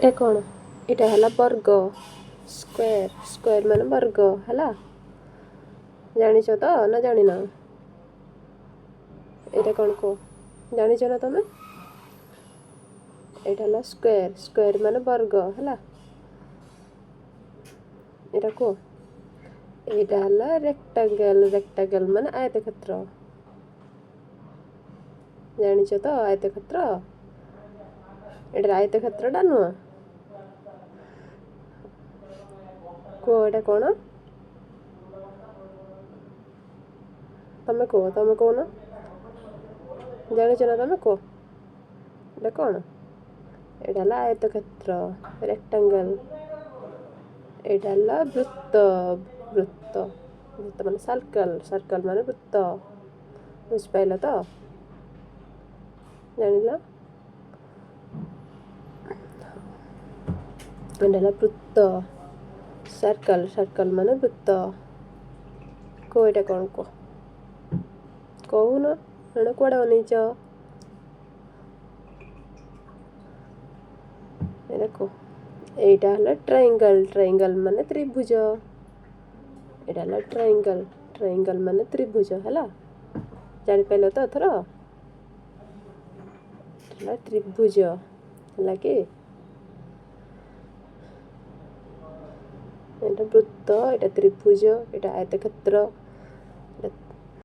ଏଇଟା କ'ଣ? ଏଇଟା ହେଲା ବର୍ଗ, ସ୍କୋୟାର। ସ୍କୋୟାର ମାନେ ବର୍ଗ, ହେଲା। ଜାଣିଛ ତ ନା ଜାଣିନ? ଏଇଟା କ'ଣ କୁହ? ଜାଣିଛ ନା ତମେ? ଏଇଟା ହେଲା ସ୍କୋୟାର। ସ୍କୋୟାର ମାନେ ବର୍ଗ, ହେଲା। ଏଇଟା କୁହ। ଏଇଟା ହେଲା ରେକ୍ଟାଙ୍ଗେଲ। ରେକ୍ଟାଙ୍ଗେଲ ମାନେ ଆୟତକ୍ଷେତ୍ର। ଜାଣିଛ ତ ଆୟତକ୍ଷେତ୍ର? ଏଇଟା ଆୟତକ୍ଷେତ୍ରଟା ନୁହଁ? କୁହ, ଏଇଟା କ'ଣ? ତମେ କୁହ, ତମେ କହୁନ। ଜାଣିଛ ନା ତମେ? କୁହ, ଏଇଟା କ'ଣ? ଏଇଟା ହେଲା ଆୟତକ୍ଷେତ୍ର, ରେକ୍ଟାଙ୍ଗେଲ। ଏଇଟା ହେଲା ବୃତ୍ତ। ବୃତ୍ତ, ବୃତ୍ତ ମାନେ ସର୍କଲ। ସର୍କଲ ମାନେ ବୃତ୍ତ। ବୁଝିପାରିଲ ତ? ଜାଣିଲ? ଏଇଟା ହେଲା ବୃତ୍ତ, ସର୍କଲ। ସର୍କଲ ମାନେ ବୃତ୍ତ। କୁହ, ଏଇଟା କ'ଣ କୁହ? କହୁନ, ଏଣେ କୁଆଡ଼େ ଅନେଇଛ? ଏଇଟା କୁହ। ଏଇଟା ହେଲା ଟ୍ରାଇଙ୍ଗଲ। ଟ୍ରାଇଙ୍ଗଲ ମାନେ ତ୍ରିଭୁଜ। ଏଇଟା ହେଲା ଟ୍ରାଇଙ୍ଗଲ। ଟ୍ରାଇଙ୍ଗଲ ମାନେ ତ୍ରିଭୁଜ, ହେଲା। ଜାଣିପାରିଲ ତ ଏଥର? ହେଲା ତ୍ରିଭୁଜ, ହେଲା କି? ଏଇଟା ବୃତ୍ତ, ଏଇଟା ତ୍ରିଭୁଜ, ଏଇଟା ଆୟତକ୍ଷେତ୍ର।